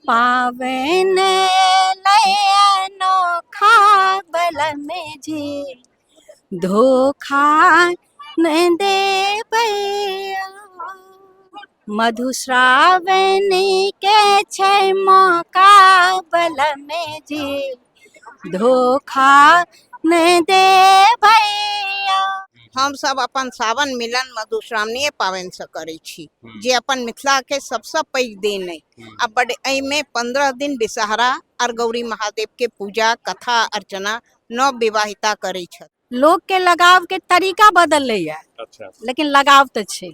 पाबनि एलै अनोखा बलमे जी, धोखा नहि देबै। मधुश्रावणी के छै मौका बलमे जी, धोखा नहि देबै। हमसब अपन सावन मिलन मधुश्रावणीये पाबनिसँ करै छी, जे अपन मिथिलाके सबसँ पैघ दिन अइ। आ बड एहिमे 15 दिन विषहरा आओर गौरी महादेवके पूजा कथा अर्चना नव विवाहिता करै छथि। लोक के लगाव के तरीका बदलैया। लेकिन लगाव तऽ छै।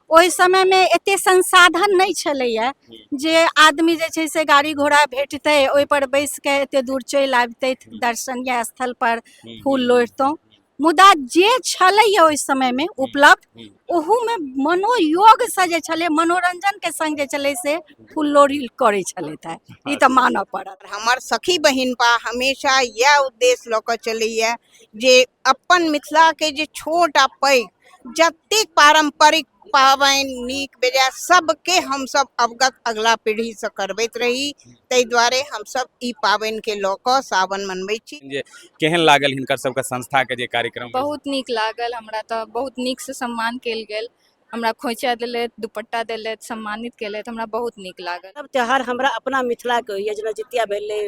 ओहि समय मे एते संसाधन नहि छलैया जे आदमी जे छै से गाड़ी घोड़ा भेटतै, ओहि पर बैस के एते दूर चलि आबितै दर्शनीय स्थल पर फूल लोढ़ितहुँ। मुदा जे छलैया ओहि समय मे उपलब्ध, ओहू मे मनोयोगसँ जे छलै, मनोरंजन के संग जे छलै से फूल लोढ़ी करै छलथि हेँ, ई तऽ मानऽ पड़त। हमर सखी बहिनपा हमेशा इएह उद्देश्य लऽ कऽ चलैया जे अपन मिथिलाके जे छोट आ पैघ जतेक पारम्परिक पाबनि नीक बेजाय सबके हमसब अवगत अगला पीढ़ीसँ करबैत रही, ताहि दुआरे हमसब ई पाबनिके लऽ कऽ सावन मनबै छी। जे केहन लागल हिनकर सबके संस्था के जे कार्यक्रम? बहुत नीक लागल हमरा, तऽ बहुत नीकसँ सम्मान कयल गेल। हमरा खोइचा देलथि, दुपट्टा देलथि, सम्मानित केलथि, हमरा बहुत नीक लागल। सब त्योहार हमरा अपना मिथिलाके होइए, जेना जितिया भेलै,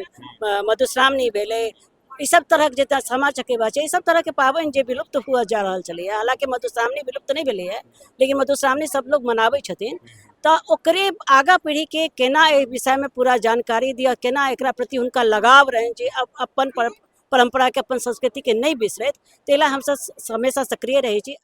मधुश्रावणी भेलै, ई सब तरहक जे सामा चकेबा छै, ई सब तरहके पाबनि जे विलुप्त हुअ जा रहल छलैए। हालाँकि मधुश्रावणी विलुप्त नहि भेलैए, लेकिन मधुश्रावणी सब लोग मनाबै छथिन, तऽ ओकरे आगाँ पीढ़ीके केना एहि विषयमे पूरा जानकारी दिअ, केना एकरा प्रति हुनका लगाव रहनि जे अपन परम्पराके, अपन संस्कृतिके नहि बिसरथि, ताहि लए हमसब हमेशा सक्रिय रहै छी।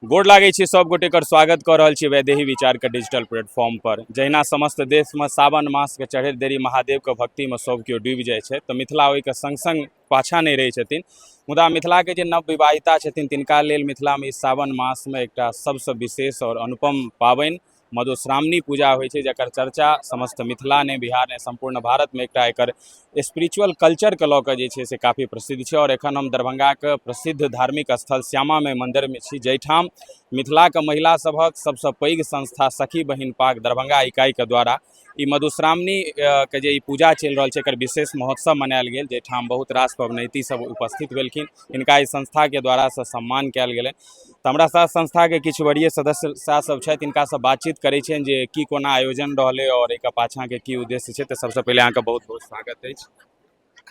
गोर लागै छी सब गोटे कर स्वागत कऽ रहल छी वैदेही विचार के डिजिटल प्लेटफॉर्म पर। जहिना समस्त देश में सावन मास के चढ़ैत देरी महादेव के भक्ति में सब केओ डूबि जाइ छै, तऽ मिथिला ओहिके संग संग पाछा नहि रहै छथिन। मुदा मिथिला के जे नव विवाहिता छथिन तिनका लेल मिथिला में ई सावन मास में एकटा सबसँ विशेष और अनुपम पाबनि मधुश्रावणी पूजा होइ छै, जकर चर्चा समस्त मिथिला नहि, बिहार नहि, सम्पूर्ण भारतमे एकटा एकर स्पिरिचुअल कल्चरके लऽ कऽ जे छै से काफी प्रसिद्ध छै। आओर एखन हम दरभंगाके प्रसिद्ध धार्मिक स्थल श्यामा माइ मन्दिरमे छी, जाहिठाम मिथिलाके महिला सभक सबसँ पैघ संस्था सखी बहिन पाक दरभंगा इकाइके द्वारा ई मधुश्रावणी के जे ई पूजा चलि रहल छै, एकर विशेष महोत्सव मनायल गेल, जाहिठाम बहुत रास पबनैती सब उपस्थित भेलखिन। हिनका एहि संस्थाके द्वारा से सम्मान कयल गेलनि। तऽ हमरा साथ संस्थाके किछु वरीय सदस्य सब छथि, हिनकासँ बातचीत करै छियनि जे की कोना आयोजन रहलै आओर एकर पाछाँके की उद्देश्य छै। तऽ सबसँ पहिले अहाँके बहुत बहुत स्वागत अछि।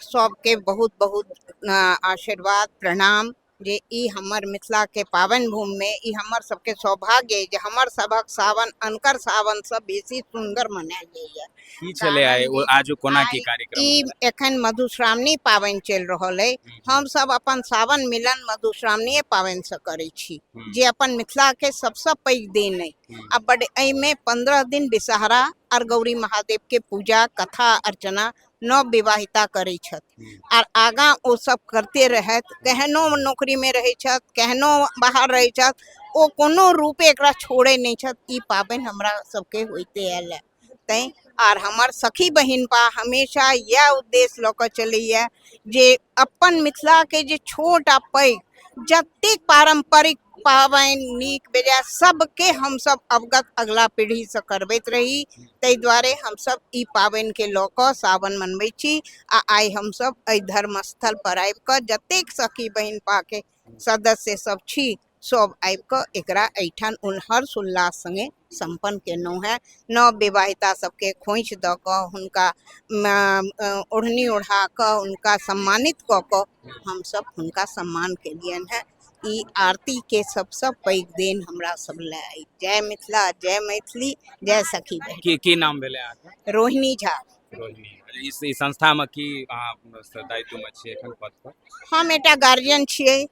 सबके बहुत बहुत आशीर्वाद, प्रणाम जे ई हमर मिथिलाके पाबनि भूमिमे ई हमर सबके सौभाग्य अइ जे हमर सभक सावन अनकर सावनसँ बेसी सुन्दर मनायल जाइए। की छलै आइ, ओ आजू कोना की कार्यक्रम? ई एखन मधुश्रावणी पाबनि चलि रहल अइ। हमसब अपन सावन मिलन मधुश्रावणीये पाबनिसँ करै छी, जे अपन मिथिलाके सबसँ पैघ दिन अइ। आ बड एहिमे 15 दिन विषहरा आओर गौरी महादेवके पूजा कथा अर्चना नव विवाहिता करै छथि, आर आगाँ ओ सब करते रहथि। केहनो नौकरीमे रहै छथि, केहनो बाहर रहै छथि, ओ कोनो रूपे एकरा छोड़ै नहि छथि। ई पाबनि हमरा सबके होइते आयल है तैँ। आर हमर सखी बहिनपा हमेशा इएह उद्देश्य लऽ कऽ चलैए जे अपन मिथिलाके जे छोट आ पैघ जतेक पारम्परिक पाबनि नीक बेजाय सबके हमसब अवगत अगला पीढ़ीसँ करबैत रही, ताहि दुआरे हमसब ई पाबनिके लऽ कऽ सावन मनबै छी। आ आइ हमसब एहि धर्म स्थल पर आबि कऽ जतेक सखी बहिनपाके सदस्य सब छी, सब आबि कऽ एकरा एहिठाम हर्ष उल्लास सङ्गे सम्पन्न केलहुँ हेँ। नव विवाहिता सबके खोइछ दऽ कऽ, हुनका ओढ़नी ओढ़ा कऽ, हुनका सम्मानित कऽ कऽ हमसब हुनका सम्मान केलियनि हेँ। ई आरती के सबसँ पैघ देन हमरा सब लए अइ। जय मिथिला, जय मैथिली, जय सखी बहिन। की की नाम भेलै अहाँके? रोहिणी झा। रोहिणी, ई संस्थामे की अहाँ दायित्वमे छियै एखन पद पर? हम एकटा गार्जियन छियै।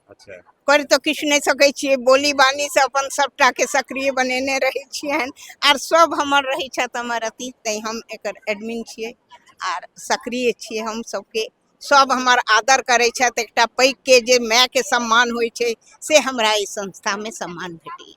कर तऽ किछु नहि सकै छियै, बोली बानीसँ अपन सबटाके सक्रिय बनेने रहै छियनि, आर सब हमर रहै छथि हमर अथी, तैँ हम एकर एडमिन छियै आर सक्रिय छियै। हम सबके सब हमर आदर करै छथि। एकटा पैघके जे मायके सम्मान होइ छै से हमरा एहि संस्थामे सम्मान भेटैए।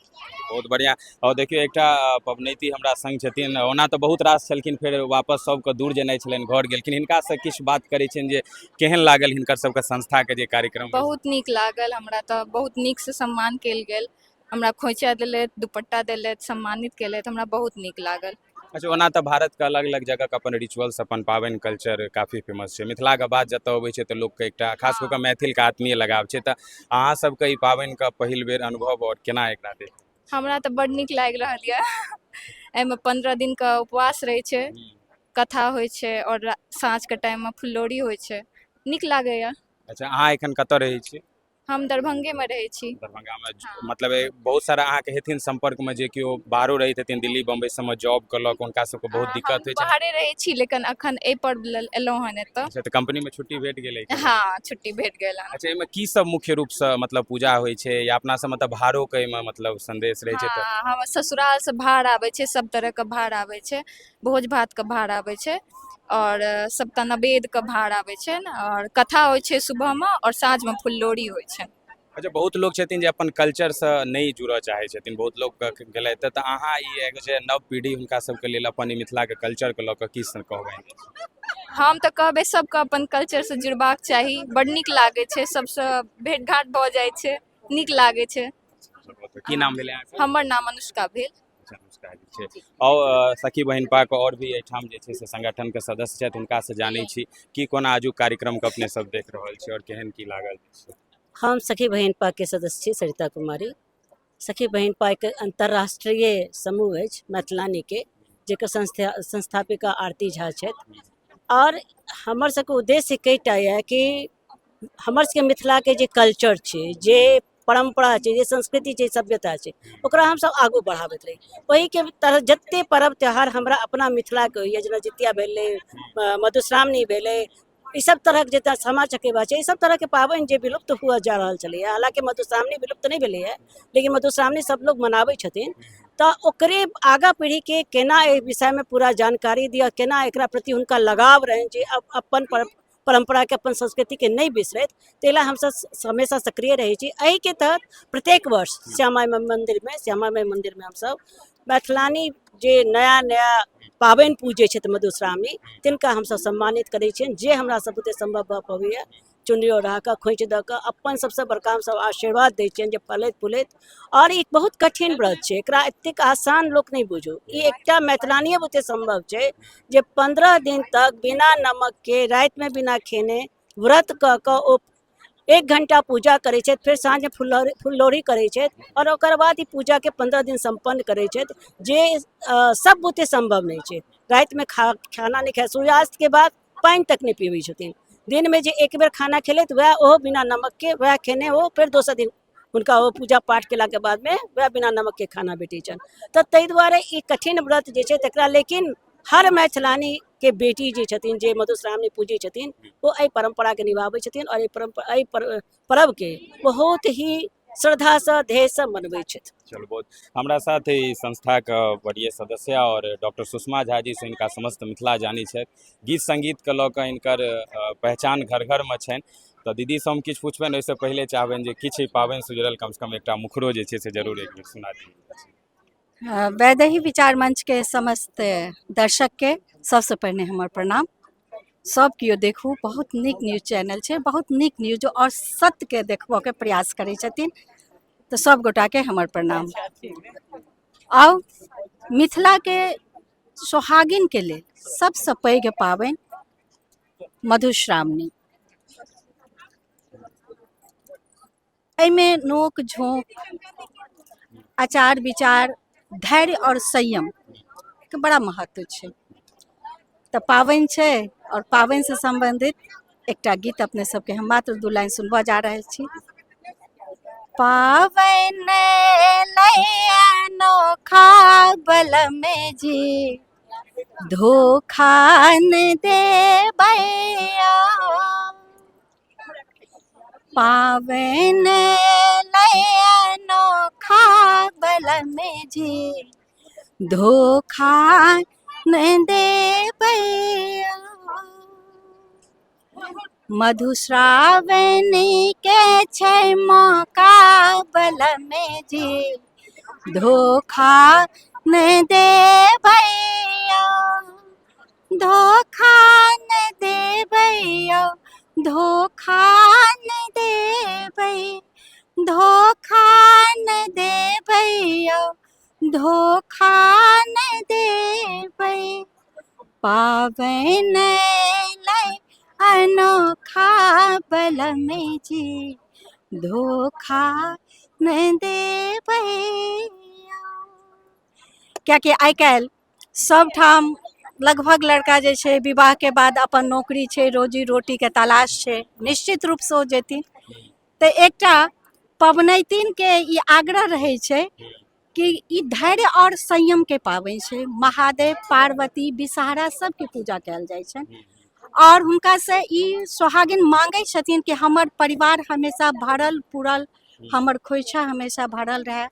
बहुत बढ़िआँ। आओर देखियौ एकटा पबनैती हमरा संग छथिन। ओना तऽ बहुत रास छलखिन, फेर वापस सबके दूर जेनाइ छलनि, घर गेलखिन। हिनकासँ किछु बात करै छियनि जे केहन लागल हिनकर सबके संस्थाके जे कार्यक्रम? बहुत नीक लागल हमरा, तऽ बहुत नीकसँ सम्मान कयल गेल। हमरा खोइचा देलथि, दुपट्टा देलथि, सम्मानित केलथि, हमरा बहुत नीक लागल। अच्छा, ओना तऽ भारतके अलग अलग जगहके अपन रिचुअल्स, अपन पाबनि कल्चर काफी फेमस छै। मिथिलाके बात जतऽ अबै छै तऽ लोकके एकटा खास कऽ कऽ मैथिलके आत्मीय लगाव छै। तऽ अहाँ सबके ई पाबनिके पहिल बेर अनुभव आओर केना एकरा देख? हमरा तऽ बड नीक लागि रहल यऽ। एहिमे 15 दिनके उपवास रहै छै, कथा होइ छै आओर साँझके टाइममे फुललोढ़ी होइ छै। नीक लागैए। अच्छा, अहाँ एखन कतऽ रहै छी? हम दरभंगेमे रहै छी। दरभंगामे। हँ। मतलब बहुत सारा अहाँके हेथिन सम्पर्कमे जे केओ बाहरो रहैत हेथिन, दिल्ली बम्बई सबमे जॉब कऽ कऽ हुनका सबके बहुत हम दिक्कत होइ छै। बाहरे रहै छी, लेकिन अखन एहि पर्व लेल एलहुँ हन एतऽ। अच्छा, तऽ कंपनीमे छुट्टी भेट गेलै? हँ, छुट्टी भेट गेल हन। अच्छा, एहिमे की सब मुख्य रूपसँ मतलब पूजा होइ छै या अपना सब मतलब भाड़ोके एहिमे मतलब संदेश रहै छै तऽ? हँ, हमर ससुरालसँ भार आबै छै, सब तरहके भार आबै छै, भोज भातके भार आबै छै आओर सबटा नवेदके भार आबै छै ने, आओर कथा होइ छै सुबहमे आओर साँझमे फुललोढ़ी होइ छै। अच्छा, बहुत लोक छथिन जे अपन कल्चरसँ नहि जुड़ऽ चाहै छथिन, बहुत लोक गेलथि, तऽ अहाँ ई एगो जे नव पीढ़ी हुनका सबके लेल अपन ई मिथिलाके कल्चरके लऽ कऽ की सब कहबनि? हम तऽ कहबै सबके अपन कल्चरसँ जुड़बाक चाही। बड नीक लागै छै, सबसँ भेट घाट भऽ जाइ छै, नीक लागै छै। की नाम भेलै अहाँके? हमर नाम अनुष्का भेल। अच्छा, अनुष्का जी छै। आओर सखी बहिनपाके आओर भी एहिठाम जे छै से संगठनके सदस्य छथि, हुनकासँ जानै छी कि कोना आजुक कार्यक्रमके अपने सब देख रहल छी आओर केहन की लागल छै। हम सखी बहिनपाके सदस्य छी, सरिता कुमारी। सखी बहिनपा एक अन्तर्राष्ट्रीय समूह अछि मैथिलानीके, जेकर संस्थापिका आरती झा छथि। आओर हमर सबके उद्देश्य कईटा यऽ कि हमर सबके मिथिलाके जे कल्चर छै, जे परम्परा छै, जे संस्कृति छै, सभ्यता छै, ओकरा हमसब आगू बढ़ाबैत रही। ओहिके तरह जते पर्व त्योहार हमरा अपना मिथिलाके होइए, जेना जितिया भेलै, मधुश्रावणी भेलै, ई सब तरहक जते सामा चकेबा छै, ई सब तरहके पाबनि जे विलुप्त हुअ जा रहल छलैए। हालाँकि मधुश्रावणी विलुप्त नहि भेलैए, लेकिन मधुश्रावणी सब लोग मनाबै छथिन, तऽ ओकरे आगाँ पीढ़ीके केना एहि विषयमे पूरा जानकारी दिअ, केना एकरा प्रति हुनका लगाव रहनि जे अपन परम्पराके, अपन संस्कृतिके नहि बिसरैत, ताहि लए हमसब हमेशा सक्रिय रहै छी। एहिके तहत प्रत्येक वर्ष श्यामा माइ मन्दिरमे हमसब मैथिलानी जे नया नया पाबनि पूजै छथि मधुश्रावणी, तिनका हमसब सम्मानित करै छियनि। जे हमरा सब बुते सम्भव भऽ पबैए, चुनरी ओढ़ा कऽ, खोँइछ दऽ कऽ, अपन सबसँ बड़का हमसब आशीर्वाद दै छियनि जे फलैत फूलैत। आओर ई बहुत कठिन व्रत छै, एकरा एतेक आसान लोक नहि बुझू। ई एकटा मैथिलानिये बुते सम्भव छै जे 15 दिन तक बिना नमकके, रातिमे बिना खेने व्रत कऽ कऽ ओ 1 घंटा पूजा करै छथि, फेर साँझमे फुललोढ़ी करै छथि आओर ओकर बाद ई पूजाके 15 दिन सम्पन्न करै छथि, जे सब बुते सम्भव नहि छै। रातिमे खाना नहि खाय, सूर्यास्तके बाद पानि तक नहि पीबै छथिन। दिनमे जे एक बेर खाना खेलथि वएह ओहो बिना नमकके, वएह खेने ओ फेर दोसर दिन हुनका ओ पूजा पाठ केलाके बादमे वएह बिना नमकके खाना भेटै छनि। तऽ ताहि दुआरे ई कठिन व्रत जे छै तकरा, लेकिन हर मैथिलानीके बेटी जे छथिन, जे मधुश्रावणी पूजै छथिन, ओ एहि परम्पराके निभाबै छथिन आओर एहि परम्परा, एहि पर्वके बहुत ही श्रद्धासँ, ध्येयसँ मनबै छथि। चलू, बहुत हमरा साथ ई संस्थाके वरीय सदस्य आओर डॉक्टर सुषमा झा जी से हिनका समस्त मिथिला जानै छथि। गीत सङ्गीतके लऽ कऽ हिनकर पहचान घर घरमे छनि। तऽ दीदीसँ हम किछु पुछबनि, ओहिसँ पहिले चाहबनि जे किछु ई पाबनिसँ जुड़ल कमसँ कम एकटा मुखरो जे छै से जरूर एक बेर सुना दिअ। वैदेही विचार मंचके समस्त दर्शकके सबसँ पहिने हमर प्रणाम। सब केओ देखू, बहुत नीक न्यूज चैनल छै, बहुत नीक न्यूज आओर सत्यके देखबऽके प्रयास करै छथिन, तऽ सब गोटाके हमर प्रणाम। आउ, मिथिलाके सोहागिनके लेल सबसँ पैघ पाबनि मधुश्रावणी। एहिमे नोक झोंक, आचार विचार, धैर्य आओर संयम के बड़ा महत्व छै। तऽ पाबनि छै आओर पाबनिसँ सम्बन्धित एकटा गीत अपने सबके हम मात्र 2 लाइन सुनबऽ जा रहल छी। पाबनि अनोखा बलमे जी, धोखा न देबैया। पाबनि अनोखा बलमे जी, धोखा न देबैया। मधुश्रावणी के छै मौका बलमे जी, धोखा न देबैया। धोखा न देबैया, धोखा न देबै, धोखा न देबैया, धोखा नहि देबै। पाबनि अयलै अनोखा बलम जी, धोखा नहि देबै। कियाकि आइ काल्हि सबठाम लगभग लड़का जे छै विवाहके बाद अपन नौकरी छै, रोजी रोटीके तलाश छै, निश्चित रूपसँ ओ जेथिन। तऽ एकटा पबनैतिनके ई आग्रह रहै छै कि ई धैर्य आओर संयमके पाबनि छै। महादेव, पार्वती, विषहारा सबके पूजा कयल जाइ छनि आओर हुनकासँ ई सोहागिन मांगै छथिन कि हमर परिवार हमेशा भरल पुरल, हमर खोइछा हमेशा भरल रहए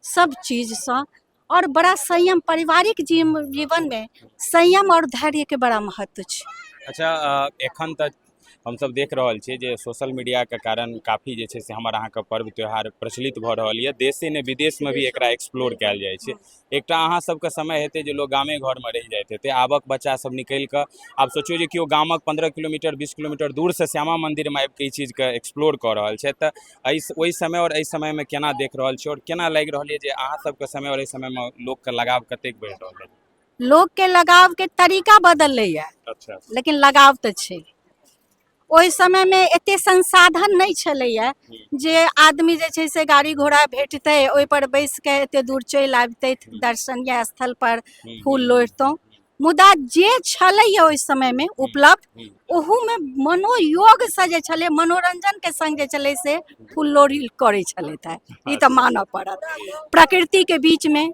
सब चीजसँ। आओर बड़ा संयम, पारिवारिक जीवनमे संयम आओर धैर्यके बड़ा महत्व छै। अच्छा, एखन तक हमसब देख रहल छियै जे सोशल मीडियाके कारण काफी जे छै से हमर अहाँके पर्व त्योहार प्रचलित भऽ रहल यऽ, देशे नहि विदेशमे भी एकरा एक्सप्लोर कयल जाइ छै। एकटा अहाँ सबके समय हेतै जे लोक गामे घरमे रहि जाइत हेतै, आबक बच्चा सब निकलि कऽ आब सोचियौ जे केओ गामक 15 किलोमीटर 20 किलोमीटर दूरसँ श्यामा मन्दिरमे आबिके ई चीजके एक्सप्लोर कऽ रहल छै। तऽ एहि ओहि समय आओर एहि समयमे केना देख रहल छी आओर केना लागि रहल यऽ जे अहाँ सबके समय आओर एहि समयमे लोकके लगाव कतेक बढ़ि रहल अइ? लोकके लगावके तरीका बदललैए। अच्छा। लेकिन लगाव तऽ छै। ओहि समयमे एते संसाधन नहि छलैए जे आदमी जे छै से गाड़ी घोड़ा भेटतै, ओहिपर बैस कऽ एते दूर चलि आबितै दर्शनीय स्थल पर फूल लोढ़ितहुँ। मुदा जे छलैए ओहि समयमे उपलब्ध, ओहूमे मनोयोगसँ जे छलै, मनोरञ्जनके सङ्ग जे छलै से फूल लोढ़ी करै छलथि हेँ, ई तऽ मानऽ पड़त। प्रकृतिके बीचमे,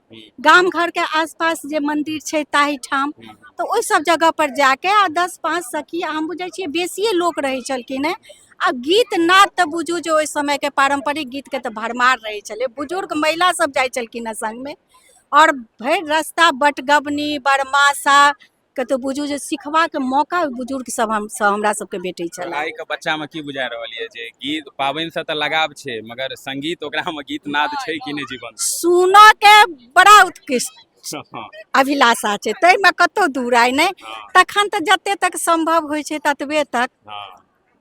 गाम घरके आसपास जे मन्दिर छै ताहि ठाम, तऽ ओहि सब जगह पर जाके आ 10-5 सखी, हम बुझै छियै बेसिए लोक रहै छलखिन हेँ। आ गीत नाद तऽ बुझू जे ओहि समयके पारम्परिक गीतके तऽ भरमार रहै छलै। बुजुर्ग महिला सब जाइ छलखिन हेँ सङ्गमे आओर भरि रास्ता बटगबनी, बरमासा के तऽ बुझू जे सिखबाक मौका बुजुर्ग सब हमसब हमरा सबके भेटै छलै। आइके बच्चामे की बुझा रहल यऽ जे गीत पाबनिसँ तऽ लगाव छै, मगर संगीत ओकरामे गीत नाद छै कि नहि जीवन सुनऽ के बड़ा उत्कृष्ट अभिलाषा छै, ताहिमे कतहु दूर आइ नहि। तखन तऽ जते तक सम्भव होइ छै ततबे तक,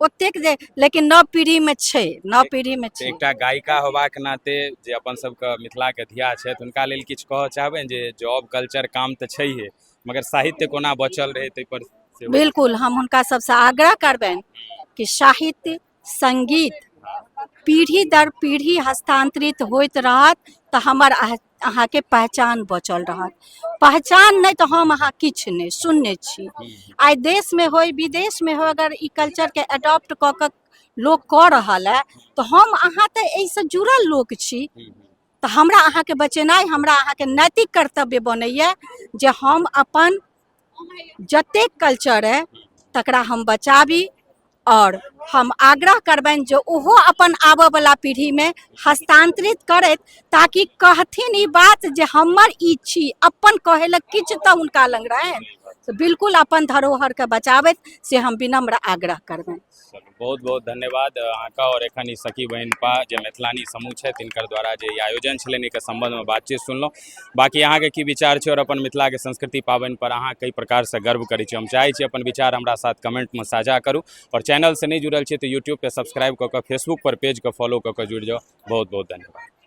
ओतेक जे, लेकिन नव पीढ़ीमे छै, नव पीढ़ीमे छै। एकटा गायिका होबाक नाते जे अपन सबके मिथिलाके धिया छथि, हुनका लेल किछु कहऽ चाहबनि जे जॉब कल्चर काम तऽ छैहे, मगर साहित्य कोना बचल रहै ताहि पर? बिल्कुल, हम हुनका सबसँ आग्रह करबनि कि साहित्य संगीत पीढ़ी दर पीढ़ी हस्तांतरित होइत रहत तऽ हमर अहाँके पहचान बचल रहत। पहचान नहि तऽ हम अहाँ किछु नहि, शून्य छी। आइ देशमे होय, विदेशमे होय, अगर ई कल्चरके एडॉप्ट कऽ कऽ लोक कऽ रहल है तऽ हम अहाँ तऽ एहिसँ जुड़ल लोक छी, तऽ हमरा अहाँके बचेनाइ हमरा अहाँके नैतिक कर्तव्य बनैया जे हम अपन जतेक कल्चर है तकरा हम बचाबी। और हम आग्रह करबनि जे ओहो अपन आबऽवला पीढ़ीमे हस्तांतरित करैत, ताकि कहथिन ई बात जे हमर ई छी, अपन कहै लए किछु तऽ हुनका लग रहनि। तऽ बिल्कुल अपन धरोहरके बचाबैत, से हम विनम्र आग्रह करबनि। बहुत बहुत धन्यवाद अहाँके। और एखन ई सखी बहिनपा जे मैथिलानी समूह छै तिनकर द्वारा जे ई आयोजन छलनि, एहिके सम्बन्धमे बातचीत सुनलहुँ। बाकी अहाँके की विचार छै और अपन मिथिलाके संस्कृति पाबनि पर अहाँ कई प्रकारसँ गर्व करै छी? हम चाहै छी अपन विचार हमरा साथ कमेंटमे साझा करू और चैनलसँ नहि जुड़ल छी तऽ यूट्यूब पे सब्सक्राइब कऽ कऽ, फेसबुक पर पेजके फॉलो कऽ कऽ जुड़ि जाउ। बहुत बहुत धन्यवाद।